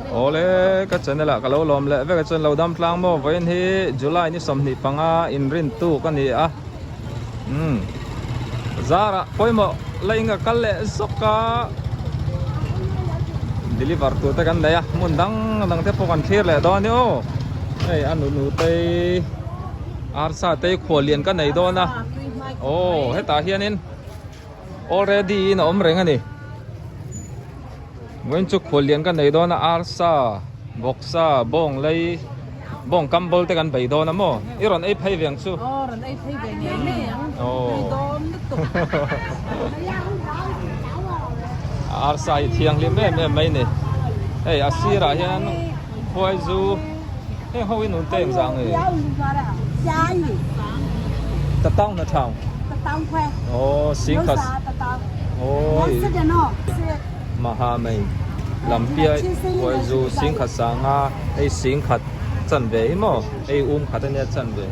Awle ka channel ah ka lo lawm leh vek a chuan lo dam tlang maw vawiin hi July ni 25 inrin tuk a ni a umm zarah pawimawh la inga kal leh zawk a deliver tur te kan nei a hmun dang dang te pawh kan thlir leh dawn a ni aw hei a nunu te arsa te khuallian ka nei dawn a aw hetah hianin. Already in a awm reng a ni. Vawiin chu khuallian ka nei dawn a arsa, vawksa, bawng lei, bawng kam bawl te kan bei dawn a maw? I rawn ei phei ve ang chu. Aw rawn ei phei ve ngei ngei ang. Tui dawn lutuk. Arsa hi thianghlim em em mai ni. Hei a sirah hian khuai zu heng ho hi nun te engzah nge? Tatang hna thang. Aw singkhat aw maha mai lampiai khuai zu singkhat sanga hei singkhat chanve hi maw hei um khat ania chanve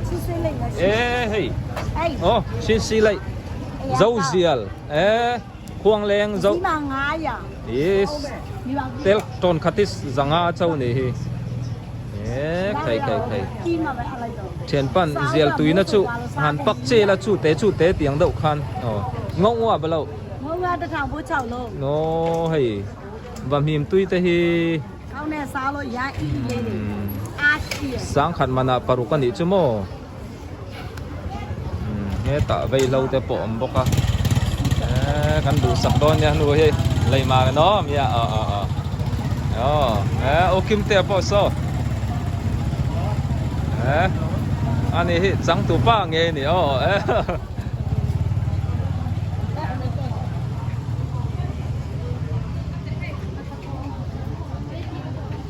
e hei aw chinsi laih zo zial e khuangleng zo is tel tawn khat hi zanga cho ni hi e khai khai khai thianpan zial tuina chu han pak che la chu te chu te tiang deuh khan aw ngauh ngauh a balo aw hei va hmim tui te hi sangkhat manah paruk a nih chu maw. Hetah veihlo te pawh a awm bawk a eee kan duhsak dawn nia hnu hi lei mar an awm nia aw aw aw aw eee u Kimtea pawh saw eee ani hi changtu pa nge ni aw eee.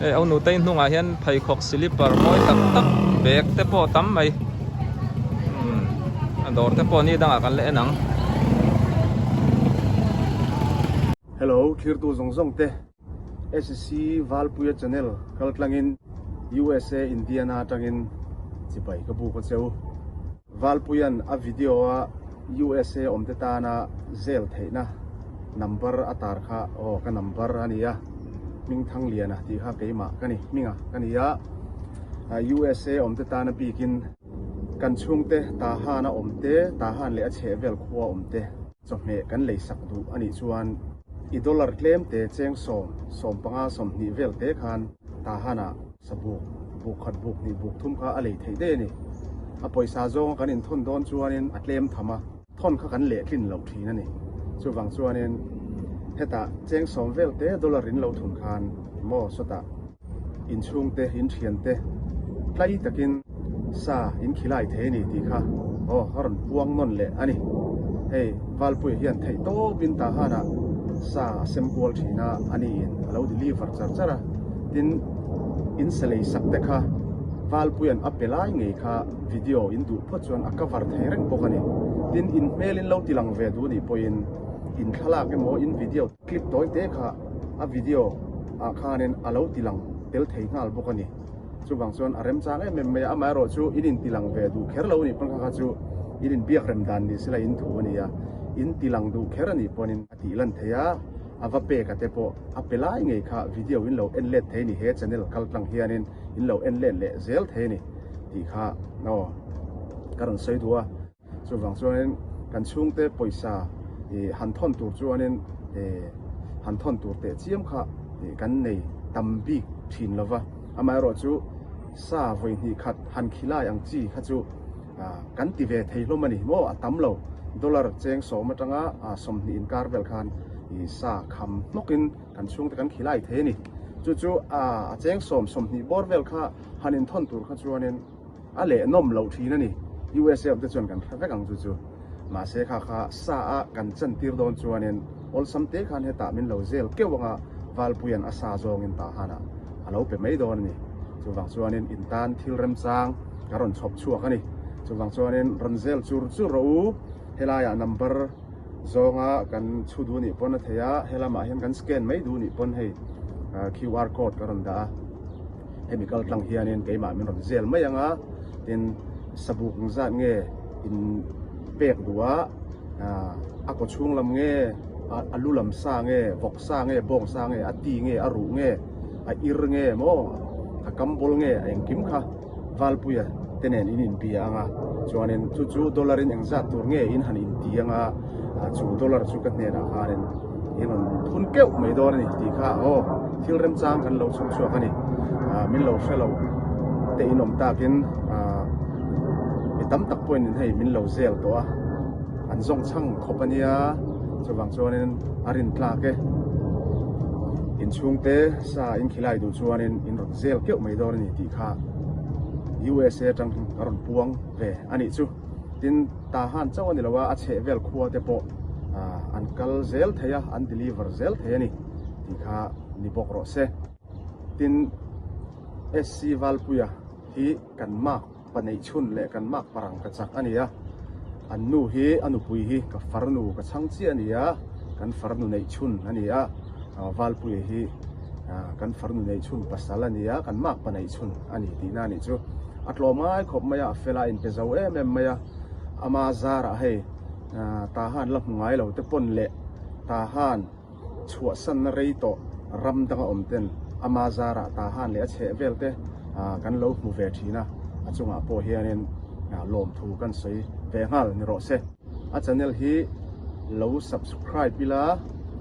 Hei au nutei hnungah hian pheikhawk slipper mawi tak tak bag te pawh a tam mai umm a dawr te pawh ni dangah kan la en ang. Hello thirtu zawng zawng te SC Valpuia channel kal tlangin USA Indiana atangin chibai ka buk a cheu. Valpuia'n a video a USA awm te tana zel theihna number a tar kha aw ka number a nia Hmingthangliana tih kha keimah ka ni hminga ka ni a USA awm te tana bikin kan chhungte Tahan a awm te Tahan leh a chhehvel khua awm te chawhmeh kan lei sak duh a nih chuan i dollar tlem te cheng 10, 15, 20 vel te khan Tahan ah Sabuk, buk khat buk hnih buk thum kha a lei theih daih a ni. A pawisa zawnga kan inthawn dawn chuanin a tlem tham a, thawn kha kan lehtlin loh thin a ni. Chuvang chuanin hetah cheng sawm vel te dollar in lo thun khan maw sawtah inchhungte, inthiante tlai takin sa in khilai thei a ni tih kha aw a rawn puang nawn leh a ni. Hei Valpuia hian theih tawpin Tahanah sa a sem kual thin a, a niin a lo deliver char char a. Tin, in sa lei sak te kha Valpuia'n a pe lai ngei kha video in duh phawt chuan a cover thei reng bawk a ni. Tin, in hmel in lo ti lang ve duh nih pawhin in thlalak emaw in video clip tawi te kha a video ah khanin a lo ti lang tel thei nghal bawk a ni. Chuvang chuan a remchang em em mai a, amaherawh chu in in ti lang ve duh kher lo a nih pawn kha kha chu in inbiak rem dan ni sela in thu a ni a, in ti lang duh kher a nih pawhin a tih lan thei a, a va pek a te pawh a pe lai ngei kha video in lo en let thei a ni, he channel kal tlang hianin in lo en let leh zel thei a ni tih kha aw ka rawn sawi duh a. Chuvang chuanin kan chhungte pawisa ih han thawn tur chuanin ih han thawn tur teh chiam kha ih kan nei tam bik thin lo va, amaherawh chu sa vawi hnih khat han khilai ang chi kha chu ah kan ti ve thei hlawm a ni maw a tam lo dollar cheng sawm atanga ah 20 inkar vel khan ih sa kham hnawkin kan chhungte kan khilai thei a ni. Chu chu ah a cheng sawm 20 bawr vel kha han inthawn tur kha chuanin. A leh nawm loh thin a ni. USA awm te chuan kan hre vek ang chu chu. Mahse kha kha sa a kan chan tir dawn chuanin awlsam te khan hetah min lo zel keuh anga Valpuia'n a sa zawngin Tahanah a lo pe mai dawn a ni. Chuvang chuanin in tan thil remchang ka rawn chhawp chhuak a ni. Chuvang chuanin rawn zel chur chur rawh u. Helaiah number zawnga kan chhu duh nih pawn a thei a, helamah hian kan scan mai duh nih pawn hei QR code ka rawn dah a. Hemi kal tlang hianin keimah min rawn zel mai ang a, tin sabuk ang zat nge in pek duh a, a kaw chhung lam nge, a lu lam sa nge, vawk sa nge, bawng sa nge, a ti nge, a ruh nge, A ir nge maw, a kam bawl nge a engkim kha Valpuia te nen in inbia ang a, chuanin chu chu dollar in engzat tur nge in han inti ang a, chu dollar chu ka hnenah khanin in rawn thun keuh mai dawn a ni tih kha aw thil remchang kan lo chhawp chhuak a ni. Min lo hre lo te in awm takin mi tam tak pawhin in hei min lo zel tawh a, an zawng chhang khawp a nia, chuvang chuanin a rin tlak e. Inchhungte sa in khilai duh chuanin in rawn zel keuh mai dawn a ni tih kha USA atang a rawn puang ve a nih chu. Tin, Tahan chauh a ni lo a, a chheh vel khua te pawh an kal zel thei a, an deliver zel thei a ni tih kha ni bawk rawh se. Tin, SC Valpuia hi kan mark pa neih chhun leh kan mark parang ka chak a ni a, an nu hi a nupui hi ka farnu ka chhang chiah a ni a, kan farnu neih chhun a ni a, Valpuia hi kan farnu neih chhun pasal a ni a, kan mark pa neih chhun a ni tihna a nih chu. A tlawm ngai khawp mai a, a fel a, a inpe zo em em mai a, ama zarah hei Tahan la hmu ngai lo te pawn leh Tahan chhuahsanna rei tawh ram danga awm ten ama zarah Tahan leh a chheh vel te kan lo hmu ve thin a, a chungah pawh hianin lawmthu kan sawi ve nghal ni rawh se. A channel hi lo subscribe ila,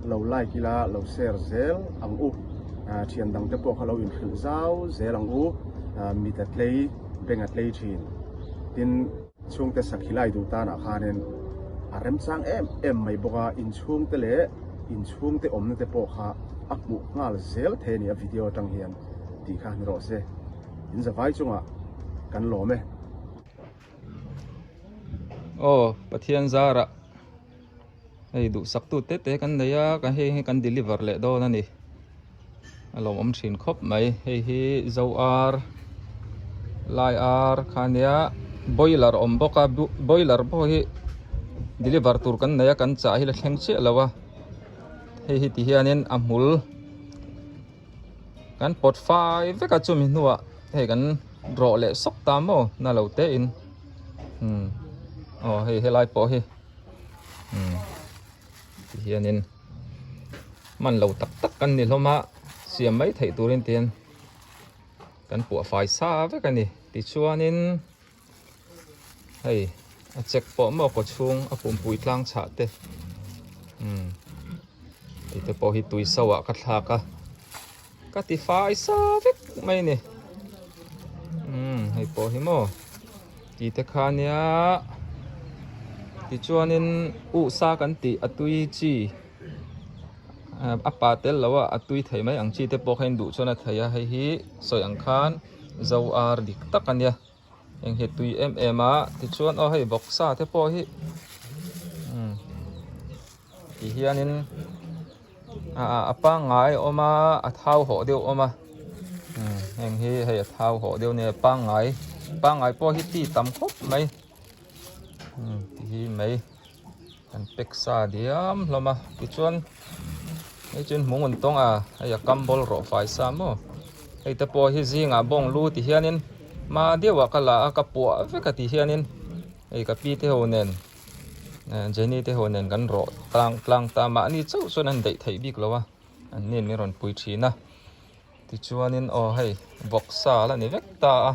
lo like ila, lo share zel ang u. Thian dang te pawh kha lo inhrilh zau zel ang u. Mit a tlei, beng a tlei thin. Tin. Chhungte sakhi lai duh tanah khanin a remchang em em mai bawk a, inchhungte leh inchhungte awmna te pawh kha a hmuh nghal zel thei a ni a video atang hian tih kha ni rawh se. In zavai chungah kan lawm e. Aw Pathian zarah hei duhsak tu te te kan nei a ka hei hi kan deliver leh dawn a ni a lawmawm thin khawp mai hei hi zo ar lai ar kha nia boiler awm bawk a boiler pawh hi deliver tur kan nei a kan chah hi la thleng chiah lo a hei hi ti hianin a hmul kan pawt fai vek a chumi hnuah hei kan rawh leh sawk ta maw na lo te in umm aw hei helai pawh hi. Umm ti hianin hman lo tak tak kan ni hlawm a siam mai theih turin tihian kan puah fai sa vek a ni tichuanin hei a check pawh maw kaw chhung a pumpui tlang chhah te umm hei te pawh hi tui so ah ka thlak a ka ti fai sa vek mai a ni umm hei pawh hi maw. Tih te kha nia tichuanin uhsa kan tih a tui chi a pa tel lo a a tui thei mai ang chi te pawh kha in duh chuan a thei a hei hi sawi ang khan zo ar dik tak a nia heng hi a tui em em a tichuan aw hei vawksa te pawh hi umm ti hianin a pangngai a awm a a thau hawh deuh a awm a umm heng hi hei a thau hawh deuh a nia pangngai pangngai pawh hi ti tam khawp mai umm ti hi mai an pack sa diam hlawm a tichuan hei chuan hmung an tawng a hei a kam bawl rawh fai sa maw hei te pawh hi zingah bawng lu ti hianin hma deuhah ka la a ka puah vek a ti hianin hei ka pi te ho nen. Jenny te ho nen kan rawh tlang tlang ta mahni chauh chuan an daih theih bik lo a an nen min rawn pui thin a tichuanin aw hei vawksa la ni vek ta a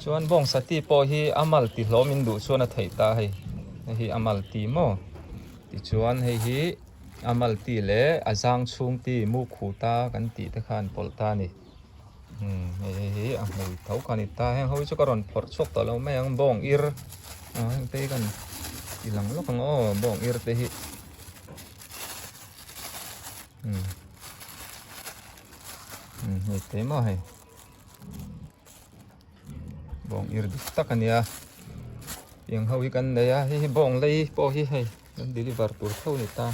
chuan bawngsa ti pawh hi a mal ti hlawm in duh chuan a theih ta hei hei hi a mal ti maw tichuan hei hi a mal ti leh a zang chhung ti mu khu ta kan tih te khan pawlh ta a ni. Umm hei hei hi a hmui tho kha a ni ta heng ho hi chu ka rawn phawrh chhuak tawh lo mai ang bawng ir aw heng te hi kan ti lang lawk ang aw bawng ir te hi umm umm hei te maw hei bawng ir dik tak a nia tiang ho hi kan nei a hei hi bawng lei pawh hi hei kan deliver tur tho a ni ta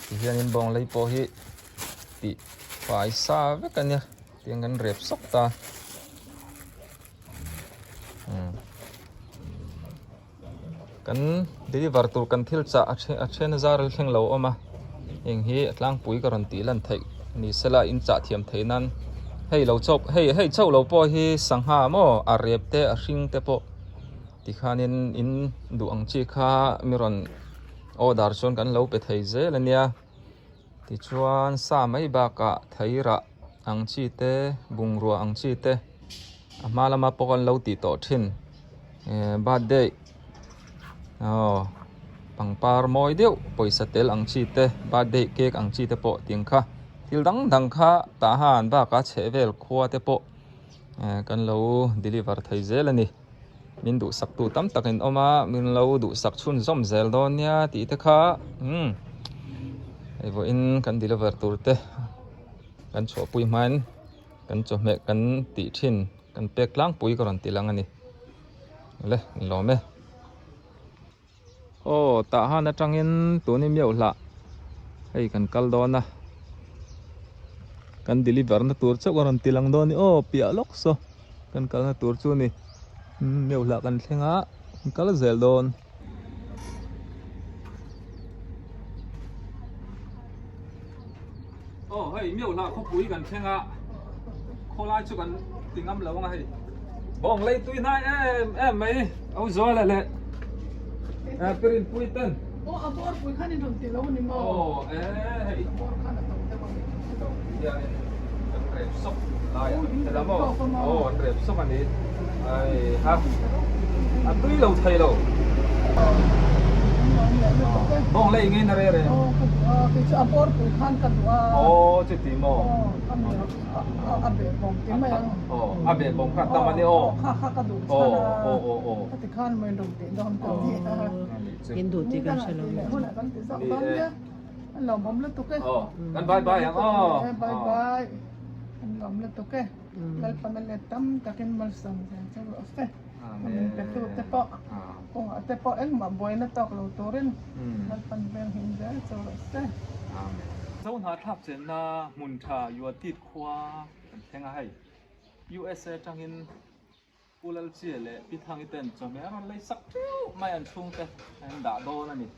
tihianin bawng lei pawh hi. Tih fai sa vek a nia tiang kan rep sawk ta umm kan deliver tur kan thil chah a a then a zar thleng lo awm a heng hi a tlangpui ka rawn tih lan theih ni sela in chah thiam theih nan hei lo chauh hei hei chauh lo pawh hi sangha maw a rep te a hring te pawh tikhanin in duh ang chi kha mi rawn order chuan kan lo pe thei zel a nia. Tichuan sa mai bakah theirah ang chi te bungrua ang chi te a hma lama pawh an lo tih tawh thin eh birthday aw pangpar mawi deuh pawisa tel ang chi te birthday cake ang chi te pawh tiang kha thil dang dang kha tah han bakah chhehvel khua te pawh eh kan lo deliver thei zel a ni. Min duhsak tu tam tak in awm a, min lo duhsak chhunzawm zel dawn nia tih te kha umm hei vawiin kan deliver tur te kan chhuahpui hmain kan chawhmeh kan tih thin kan pek tlangpui ka rawn ti lang a ni le ni lawm e. Aw tah han atangin tuni miauh hlah hei kan kal dawn a kan deliver na tur chauh a rawn ti lang dawn a ni aw piah lawk saw kan kalna tur chu a ni miauh hlah kan thleng a kan kal zel dawn. Aw hei miauh hlah khawpui kan thleng a khawlai chu kan ti ngam lo ang a hei bawng lei tui hnai em em mai au zuala leh pirin pui ten Aw a bawr pui khan in rawn ti lo ni maw? Aw e hei a bawr khan a to deuh a ni hianin kan rep sawk lai a ni la maw aw an rep sawk a ni ai ha a tui lo thei lo bawng lei ngei na re re aw ka duh a kei chu a bawr pui khan ka duh a aw chuti maw aw a mi a beh bawm ti mai ang aw a beh bawm kha tam a ni aw kha kha ka duh aw aw aw aw ka ti khan mai rawn tih dawn ka ni a in duh tih kan hre lo hunah kan ti zawk dawn nia an lawmawm lutuk e aw kan bye bye ang aw bye bye an lawm lutuk e Lalpan a let tam takin malsawm zel che rawh se min pe tu te pawh kawngah te pawh engmah buaina tawk lo turin Lalpan veng him zel che rawh se. Amen. Zo hnahthlak chenna hmun tha Yuatit khua kan thleng a hei USA atangin Pu Lalchia leh Pi Thangi ten chawhmeh a rawn lei sak teuh mai an chhungte an dah dawn a ni.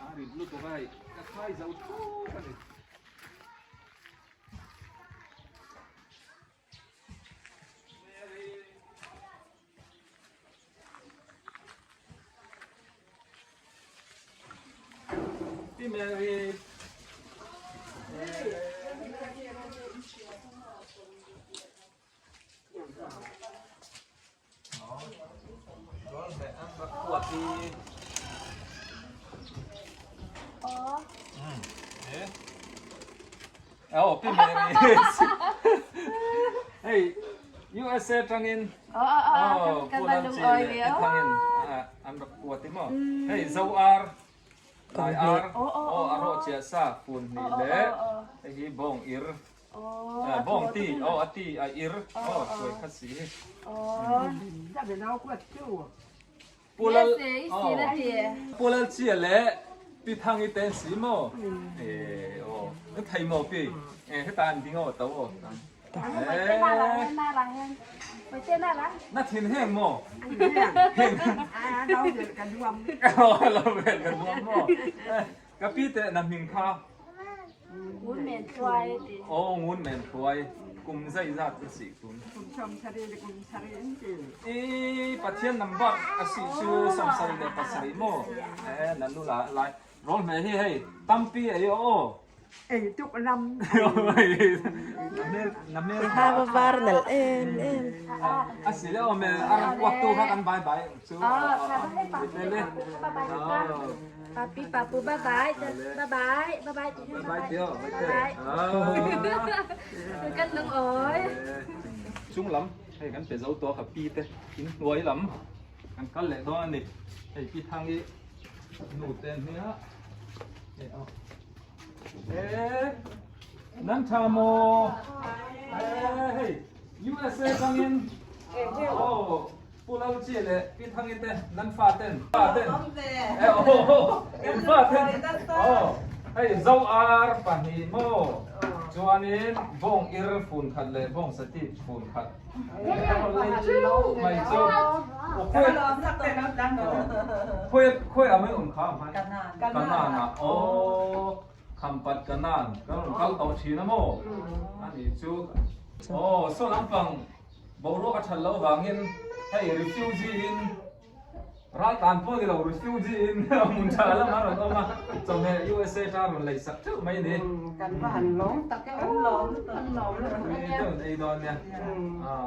A rit lutuk a hei ka khai zo thuk a ni. Pi Mary. Oh, Pi Mary. Hei, USA tangin. Oh, kan van lung oi ve. Tangin an rak kuat i mo. Hei, zo ar. Lai ar. Oh, aro chia sa fun ni le. Hei hi bong ir. Bawng ti aw a ti a ir aw suai khat si hi. Pulal aw Pulal chia le pi thang i ten si maw e aw na thei maw pi e heta an ding aw to aw na thin heng maw heng lo vel ka duam maw Ka pi teh na hming kha. Ngun men hruai ti. Aw ngun men hruai kum zeizat na si tun. Kum 70 le kum 70 in ti. I Pathian number a si cu 77 maw? Eh nan nu la lai rawl hme hi hei tampi ei aw. Ei tuk ram. Na mel Ha va var nal em em. A si le aw mel a ram kuat tu kha kan bye bye chu. Le. Papi papu bye bye bye bye bye bye bye bye tio bye bye. Kan lung oi. Chung lam hei kan pe zo to kha pi te in hnuai lam kan kal leh dawn ani hei pi thang i nu te nia e aw e nan tha maw e hei USA tangin oh Pu Lalchi leh Pi Thangi te nan fa ten fa ten e aw in fa ten aw hei zo ar pahnih maw chuanin bawng ir fun khat leh bawng sati fun khat mai chu khawi khawi ah mai awm kha ang kanan ah aw khampat kanan kan rawn kal tawh thin a maw ani chu aw saw lampang Boruak a that loh vangin hei refugee in Raltlan pawh ni lo refugee in hmun tha lamah rawn awm a, chawhmeh USA ta rawn lei sak teuh mai ni. Kan va han lawm tak e aw. Kan lawm lutuk e. Mi deuh ei dawn nia.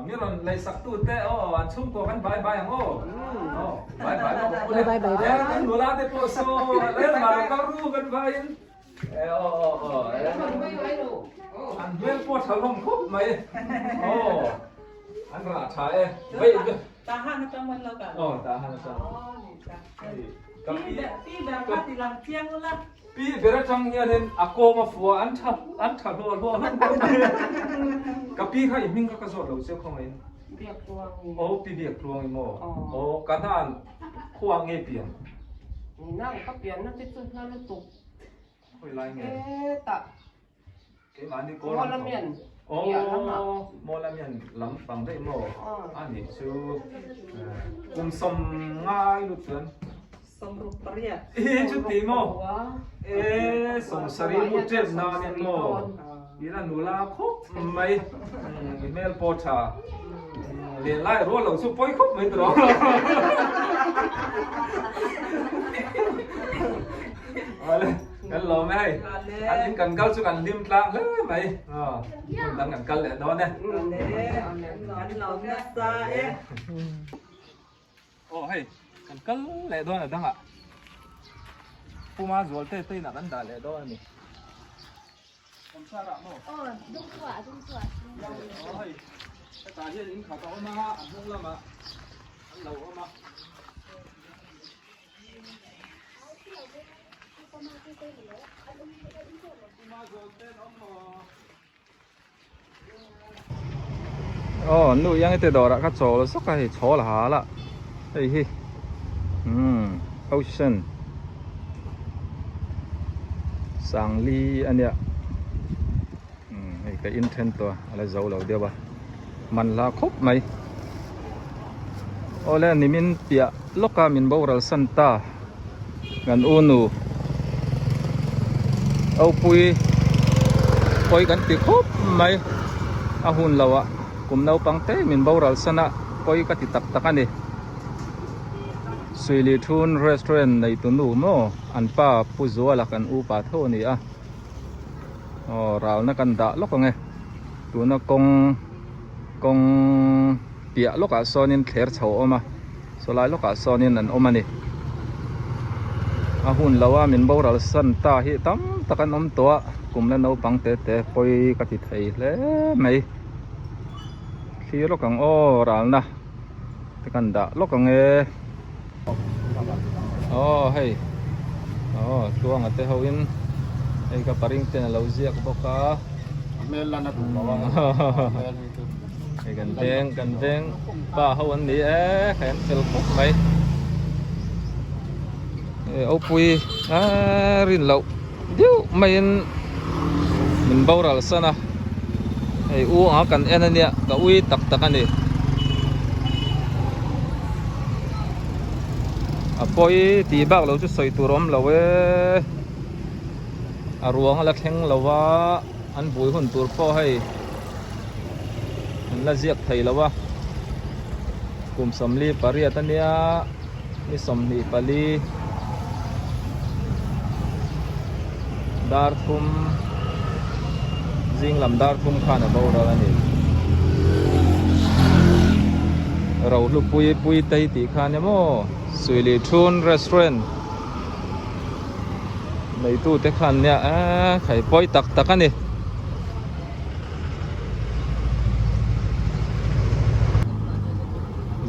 Mi rawn lei sak tu te aw an chhungkaw kan bai bai ang aw. Aw bai bai lawk ang ule. Kan nula te pawh saw lel mah rawn kal ru kan vaiin. Aw aw aw. An hmel pawh tha hlawm khawp mai. Aw an rah tha e. Tahan atang man lo kal. Aw tahan atang. Aw ni ta. Ka pi pi ber kha ti lang chiang ula. Pi ber atang hianin a kawm a fua an tha an tha hluah hluah hlawm hlawm mai. Ka pi kha i hming kha ka zawt lo che khaw ngei. Biak tluang i. Aw pi biak tluang i maw. Aw ka hnan khua nge pian. Ni nang ka pian na te chu hla lutuk. Khawi lai nge? E tah. Keimahni kawl lam tawh. Aw Mawlamian lam pang daih maw? A nih chu kum sawm ngai lut chuan. 68. I chuti maw? E 70 lut tep na ania maw? Ila nula khawp mai i hmel pawh tha. Len lai rual lo chu pawi khawp mai tawh. Awle. Kan lawm e hei. An in kan kal chu kan hlim tlang hle mai. Hmun dang kan kal leh dawn e. Kan lawm nasa e. Aw hei kan kal leh dawn a dangah. Puma zual te te inah kan dah leh dawn a ni. Aw dungchhuah dungchhuah. Aw hei hetah hian in khat a awm a a hnung lamah an lo awm a. Aw nu iang te dawrah kha chawl zawk a hei chhawl hal a hei hi umm ocean sangli a nia umm hei ka in then tawh a a la zo lo deuh a man hla khawp mai awle nimin piah lawk a min boral san ta kan u nu Opui pawi kan ti khawp mai a hun lo ah kum naupang te min boral san a pawi ka ti tak tak a ni Suili Thun restaurant nei tu nu maw an pa Pu Zuala kan upa tho a ni a. Aw ralna kan dah lawk ang e tuna kawng kawng piah lawkah sawnin thler chho a awm a sawlai lawkah sawnin an awm a ni a hun lo a min boral san ta hi tam tak an awm tawh a kum la naupang te te pawi ka ti thei hle mai thlir lawk ang aw ralna te kan dah lawk ang e aw hei aw tluanga te ho in hei ka paring ten alo ziak bawk a hmel lan a duh lo a hei kan veng kan veng pa ho an ni e hei an fel khawp mai hei opui a rin loh deuh maiin min boral san a hei u anga kan en ania ka ui tak tak a ni a pawi tih bak lo chu sawi tur a awm lo e a ruang a la thleng lo a an bui hun tur pawh hei an la ziak thei lo a kum 48 ania ni 24 dar thum zing lam dar thum khan a boral a ni rohlu pui pui tei tih khan emaw Suili Thun restaurant neitu te khan nia eee khai pawi tak tak a ni.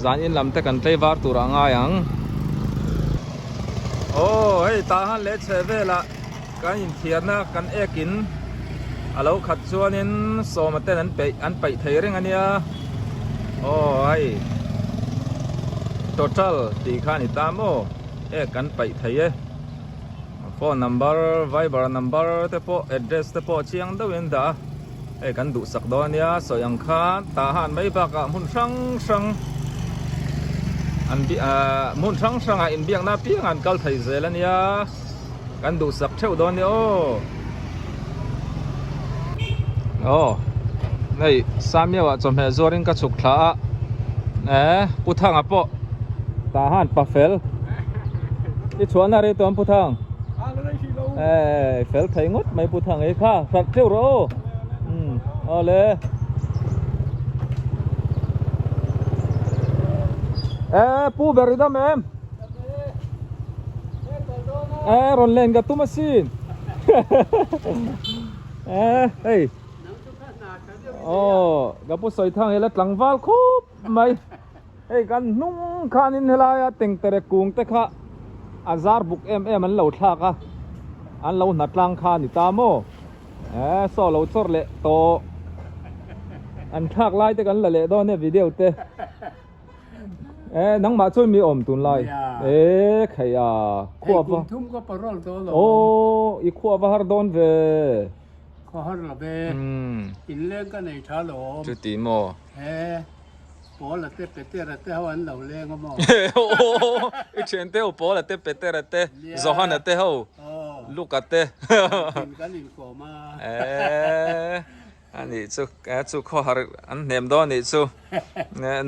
Zan in lam te kan tlei var tur ah ngai ang. Aw hei tah han leh chheh velah kan inthiarna kan ek in a lo khat chuanin sawma ten an peih an paih thei reng a nia. Aw hei total tih kha a ni ta maw ek kan paih thei e. Phone number, viber number te pawh address te pawh chiang deuhin dah a, hei kan duhsak dawn ania sawi ang khan tah han mai bakah hmun hrang hrang an ahh hmun hrang hrangah inbiakna apiang an kal thei zel ania kan duhsak theuh dawn ania aw. Aw hei Samiauah chawhmeh zuarin ka chhuk thla a eh Pu Thanga pawh. Tahan pa fel i chhuahna rei tawh an pu thang eh fel thei ngawt mai pu thang ei kha hralh teuh rawh aw umm awle eh pu ber i dam em eh rawn len ka tum asin eh hei aw ka pu sawi thang hi la tlangval khup mai. Hei kan hnung khanin helaia tengtere kung te kha a zar buk em em an lo thlak a, an lo hna tlang kha a ni ta maw? Eh saw lo chawr leh tawh an thlak lai te kan la leh dawn e video te. Eh nangmah chuan mi awm tun lai eh khai a khua va aw i khua va har dawn ve. Khua har lo ve inleng ka nei tha lo awm. Chuti maw? Eh. Paula te Petera te ho an lo leng a maw? Aw, i thian te ho Paula te Petera te Johana te ho Luka te. Kan kan inkawm a. Eh, a nih chu, eh chu khawhar an hnem dawn a nih chu.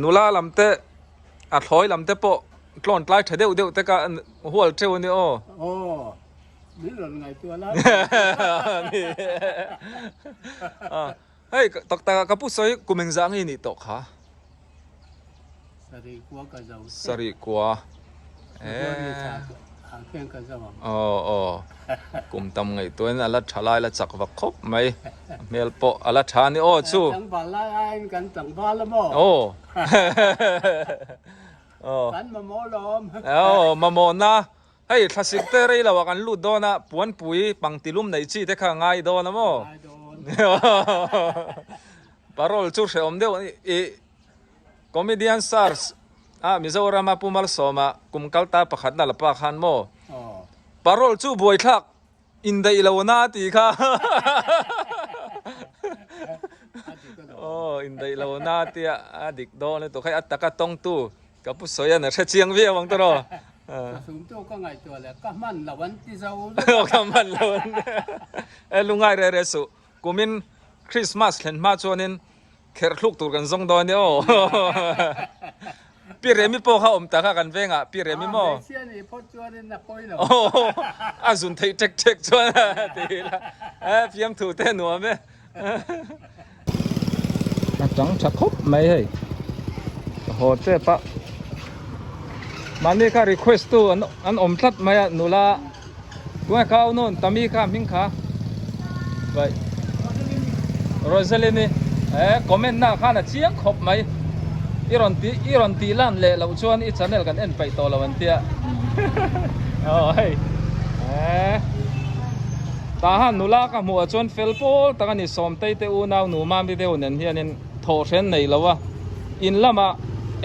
Nula lam te, a thlawi lam te pawh tlawn tlai tha deuh deuh te kha hual teuh a ni aw. Aw, min rawn ngaihtuah lai. Ni. Hei tak tak ah ka pu sawi kum engzah nge nih tawh kha? Sarih kua ka zo. Sarih kua. Eh. Khen ka zo ang. Aw aw. Kum tam ngaihtuahin a la tha lai la chak vak khawp mai. A hmel pawh a la tha a ni aw chu. Tlangval lai aiin kan tlangval a maw? Aw. Aw. Kan mamawh lawm. Aw mamawhna Hei thlasik te rei lo ah kan lut dawn a, puanpui pangtilum neih chi te kha ngai dawn a maw? Ngai dawn. Parole chu hrehawm deuh i Comedian Search a Mizoram a Pu Malsawma kum kal ta pakhat na la pa khan maw? Parole chu buaithlak indaih lo na tih kha. Aw indaih lo na tia a dik dawn lutuk hei a taka tawngtu Ka pu sawi a na hre chiang viau ang tawh. Ka sum tu ka ngaihtuah leh ka hman lo an ti zo. Ka hman lo an ti. E lungai re re suh. Kumin Christmas thlen hma chuanin kherh thluk tur kan zawng dawn nia aw. Pi Remi pawh kha awm ta kha kan vengah Pi Remi maw. Hmeichhia nih phawt chuanin a pawi lo. A zun theih ṭek ṭek chuan ti ila. E fiamthu te nuam e. A tang tha khawp mai hei ka haw tep a mahni kha request tu an an awm tlat mai a nula tunge kha au nawn tami kha hming kha vai Rosalyn-i eh comment na khan a chiang khawp mai i rawn ti i rawn tih lan leh loh chuan i channel kan en paih tawh lo an tia aw hei eh. Tah han nula ka hmuh ah chuan fel pawl tak a ni, Sawmtei te unau nu Mami deuh nen hianin thawh hren nei lo a, in lamah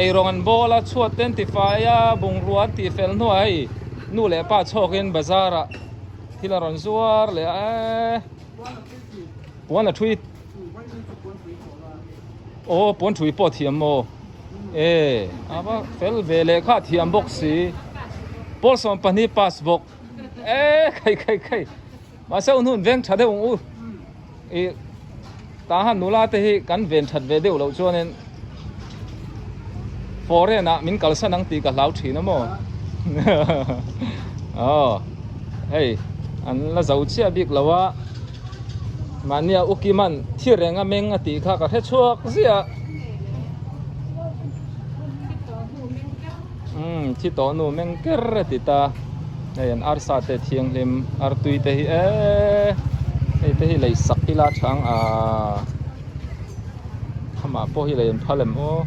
eirawng an bawl a, chhuat te an ti fai a, bungrua an tih fel hnuah hei nu leh pa chhawkin bazar ah thil a rawn zuar leh a eh puan a thui aw puan thui pawh a thiam maw eh a va fel ve leh kha a thiam bawk si pawl 12 pass bawk. E khai khai khai mahse u hnun veng tha deuh ang u i tah han nula te hi kan ven that ve deuh loh chuanin foreign ah min kalsan ang tih ka hlau thin a maw aw hei an la zo chiah bik lo a mahnia u Kiman thi reng a meng a tih kha ka hre chhuak ziah. Umm thi tawh nu meng ker a ti ta hei an arsa te thianghlim artui te hi eee hei te hi lei sak ila chang ahh amah pawh hi lei an phal em aw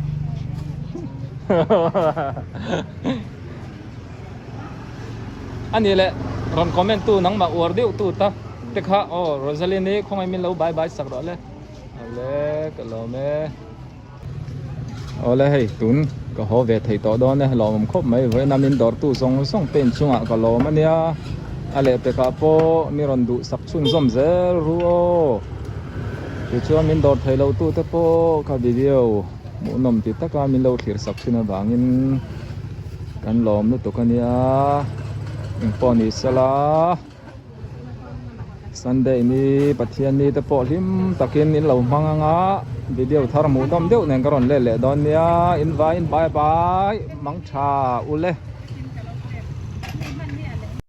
a ni leh rawn comment tu nangmah uar deuh tu ta te kha aw Rosaline-i khawngaih min lo bye bye sak rawh le awle ka lawm e. Awle hei tun ka haw ve thei tawh dawn e lawmawm khawp mai vawiin a min dawrtu zawng zawng te inchungah ka lawm a nia a lehpekah pawh mi rawn duh sak chhunzawm zel ru aw tichuan min dawr thei lo tu te pawh ka video hmuhnawm ti taka min lo thlir sak thin avangin kan lawm lutuk a nia engpawh ni sela. Sunday ni Pathian ni te pawh hlim takin in lo hmang anga video thar hmuh dawm deuh nen ka rawn let leh dawn nia in vai in bye bye mang tha ule.